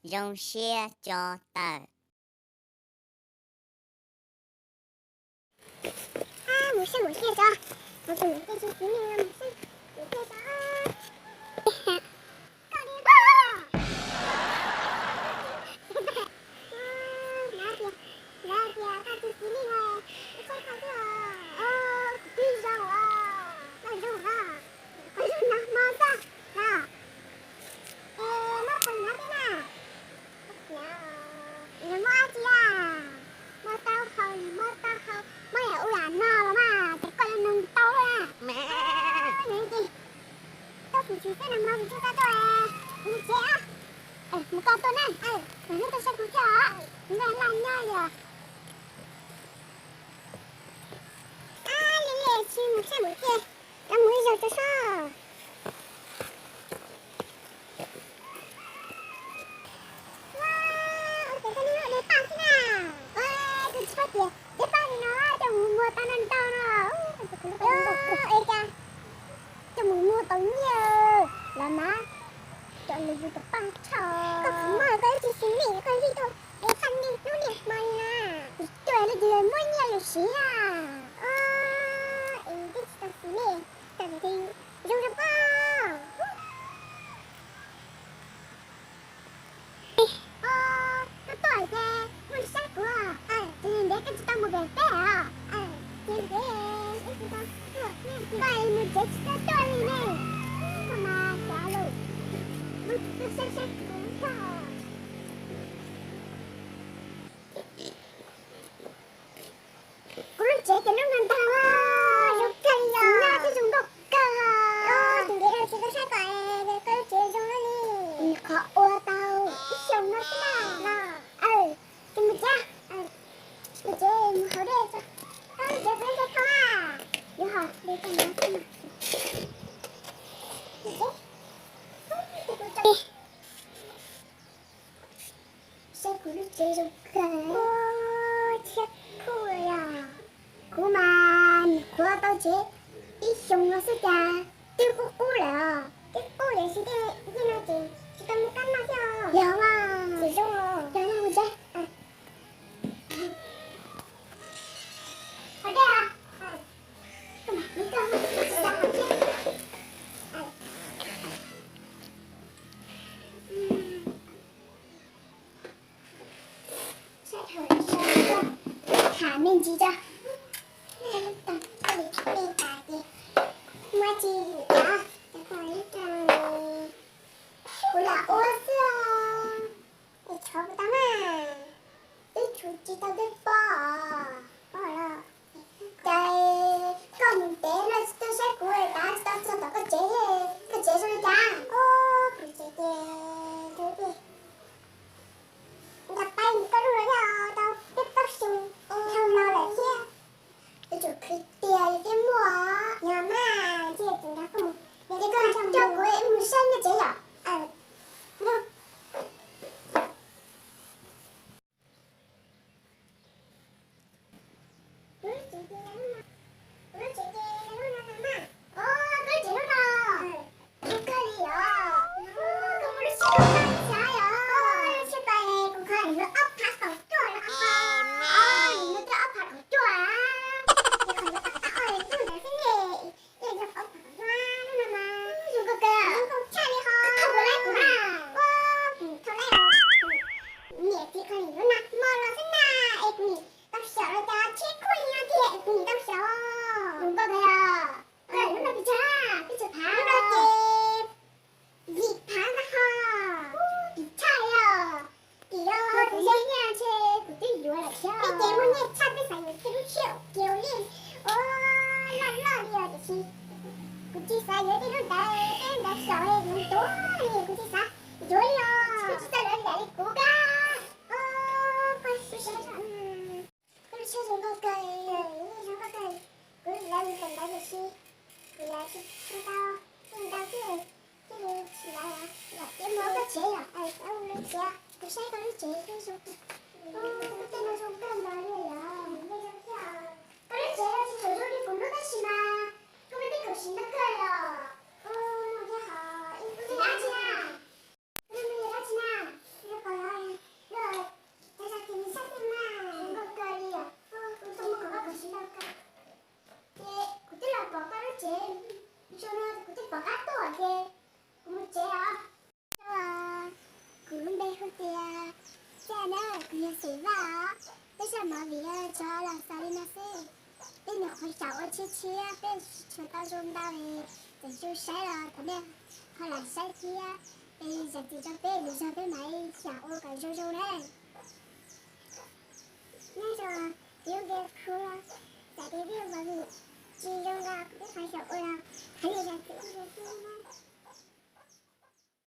zoo siab tso tawm. Mus saib mus thiaj tso, mus tus mus tej tsis xis neej no mus saib mus thiaj tso. Koj li, lawv tias, lawv tias koj tsis xis neej no, mus saib koj xwb os. Kuv twb zoo os, koj zoo os, koj zoo no hmo xwb los. Es muab pos hnav thiab na. Nws muab dab tsi a? Muab taub hau, nws muab taub hau, muab yam ub yam no los mas ces koj yuav nug tau na. Nws ces, koj tsis tsis xwb nag hmo kuv tsis tau tuaj, kuv mus tsev os. Mus koj tuaj na, kuv hnub tuaj saib kuv thiab os, kuv nrog laj nyob li os. Ab, li li tsis mus saib mus thiaj, rov mus ib zaug tso sob. Ua, ua cas koj niag de paj xwb na. Ua, koj tsis paub tias de paj li no coj mus muag tau ntau ntau no. Es cas coj mus muag tau nyiaj los mas coj mus yug tau paj tshaj. Koj tsis muaj koj ib tsis xis neej koj lig tau de paj niaj hnub niaj hmo li na. Kuv cuag leej twg muab nyiaj lwm siv a. Es twb tsis tau xis neej, koj zoo zoo pob. Koj tuaj ces muaj saib kuv, ces ntev koj tsis tau mus pem teb os. Ces ntev ib tsis tau tuaj, koj mus tsev tsis tau tuaj li ne. Koj mas cav lus, muaj tus tuaj saib saib kuv thiab. Kuv lub tsev ces lub no ntag, zoo kawg li os, nyob twb zoo nkauj kawg. Tus ntev no tsis tau saib kom koj lub tsev zoo li. Qhov ua tau ib xyoos no xwb na. Ces mus tsev, mus tsev mus haus dej tso. Koj lub tsev puas yog ntse thoob a? Yuav haus dej tso na. Saib kuv lub tsev zoo kawg, thiab khuj li os. Kuv mas nim qhuav tau tsev ib xyoos no xwb cas twb qub qub lawm os. Twb qub lawm xwb tej yij no ces tsis tau muaj kab noj thiab os. Yog mas, tsis zoo os. Yog no mus tsev. Haus dej os. Tham me ntsis tso. Muaj tsis cas, kuv lam ua xwb. Es tshuav kuv tau na, twb tshuav tsis tau twb pob os. Pob los cas koj mus ntev no tsis tuaj saib kuv, tas tsis tau txog tom koj tsev, koj tsev zoo li cas? Kuv tsev ces nrog peb koj lub no yog tau peb plaub xyoo dhau los lawm thiab. Yuav tsum khwv tiag li thiaj muaj. Yog mas, ntshe kuv nrog koj mus, ces koj coj kuv mus saib nej tsev yom. Koj muaj lub tsheb tau tag li cas yom? Lub tsheb tau kuv kho nim no ob phav kaum cuaj no. Nim no twb ob phav kaum cuaj, ces qhov nim no ob phav ob lub ntawd xwb ne. Ib yam yog ob phav kaum cuaj lub no mas zoo nkauj kawg, zoo nkauj tshaj li ho. Thauj kuv laib kuv na. Ua, kuv thauj laib os. Niam txiv qhov nim lub nag hmo los xwb na, es kuv nim tau xyaum los cas tsheb khuj li no tiag es kuv nim tau xyaum. Zoo nkauj kawg yom. Koj lub no pes tsawg, pes tsawg phav? Lub no ces yim phav ntag ho. Ub, kim tshaj li os. Kim yog kuv muaj nyiaj ntshe kuv twb yuav lawm thiab. Peb ces muaj nyiaj tshaj peb xav yuav tej lub tsheb kiag li. Ua, loj loj li os tiam sis kuv tsis xav yuav tej lub ntawd, tej lub ntawd xyaum yuav ntuag li, kuv tsis xav yuav li os. Kuv tsis txawj lawv liam li kuv kab. Ua, koj lub tsheb zoo nkauj kawg, zoo nkauj kawg. Kuv lawv mus tom ntawd tiam sis kuv lawv tsis tau, tsis tau thiab. Thiaj li tsis lawv, yam tias muaj koj tsev yom, lawv mus lawv tsev, kuv saib koj lub tsev twb zoo. Koj tej no zoo kawg nkaus li os, nej zoo thiab. Koj lub tsev no tsis tshua zoo li kuv lub tab sis mas koj muaj tej khoom siv ntau kawg li os. Ua, thiab ho, ib, koj dab tsi na? Koj dab tsi na? Ces kuv mus tsev os. Kuv lub npe hu tias Txaj na, kuv yog xeem Vaj os. Peb zaj movie tso los xaus li no xwb. Peb nyuam qhuav xyaum ua tshiab tshiab, peb tsis tshua tau zoo ntau es tseem tsis saib los thov nej ho lam saib thiab. Es zam txim rau peb lwm zaug peb mam li xyaum ua kom zoo zoo na.